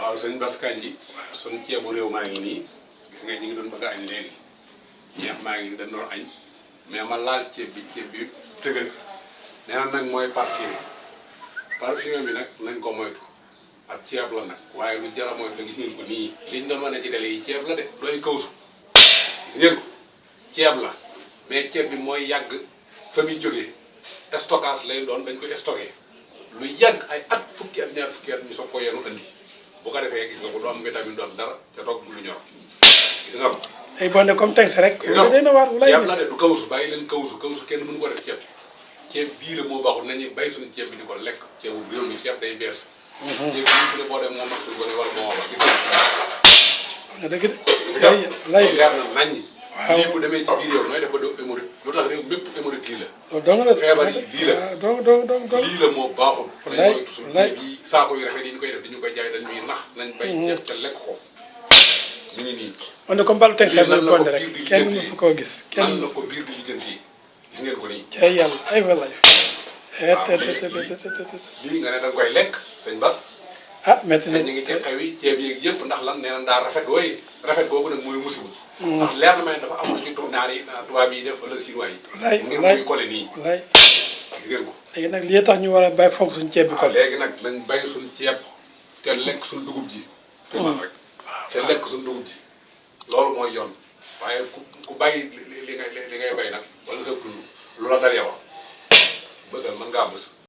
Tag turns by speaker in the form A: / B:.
A: waaw sëñ Bass Kandji suñ ceebu réew maa ngi nii gis nga ñu ngi doon bëgg a añ léegi ñeex maa ngi nii dañ doon añ mais ma laal ceeb bi dëgër nee na nag mooy parfumé bi nag nañ ko moytu ak ceeb la nag waaye lu jar a moytu la gis ngeen ko nii liñ doon wane ci dele yi ceeb la de dooy kawsu gis ngeen ko ceeb la mais ceeb bi mooy yàgg fa muy jógee stockage lay doon dañ koy stocké lu yàgg ay at fukki at ñaar fukki at ñu soog ko yenu andi bu ko defee gis nga ko du am vitamine du am dara ca toog bu lu ñor gis nga ko.
B: ay bonde comme teg sa rek. day na waar
A: ceeb la de du kawsu bàyyi leen kawsu kenn mënu ko def ceeb biir moo baaxul nañu bay suñu ceeb bi di ko lekk ceebu réew mi ceeb day bees. ceeb bi ñu ne boo dem moom ak suñu gone wala moo wax gis nga.
B: dëgg de. lay
A: leer na naññi.
B: waaw
A: lii bu demee ci biir yow nooy def ba doo hémorroïde lu tax réew mépp hémorroïde lii la.
B: loolu dong la
A: feebar yi lii la
B: waaw
A: lii la moo baaxul.
B: wallaay
A: nañ suñu ceeb yi saako yu rafet yi ñu koy def di ñu koy jaay dañ ñuy nax nañ bay ceeb ca lekk ko ñu ngi nii.
B: on est comme balu teg sa
A: nan la
B: bonde
A: ko
B: rek
A: biir di
B: kenn
A: lijjanti
B: mësu koo gis. kenn
A: nan la
B: mësu
A: ko biir di lijjanti gis ngeen ko nii.
B: cay yàlla ay wallaay.
A: lii nga ne da nga koy lekk sëñ Bass.
B: ah métti
A: te
B: na
A: ñu ngi ci xew yi ceeb yeeg yëpp ndax lan nee na daa rafet waaye rafet boobu nag mooy musiba. ndax leer na ma ne dafa am ci naar yi tubaab yi def wala chinois yi.
B: wallaay
A: ngeen
B: wallaay
A: koy collé nii
B: wallaay.
A: gis ngeen ko.
B: léegi nag lii tax ñu war a bàyyi fonk suñu ceeb bi
A: waaw
B: kon.
A: léegi nag nañ bay suñ ceeb te lekk suñ dugub ji. fi man rek te lekk suñ dugub ji loolu mooy yoon waaye ku bàyyi li ngay bay nag wala sa dund lu la dal yow bësal mën ngaa bës.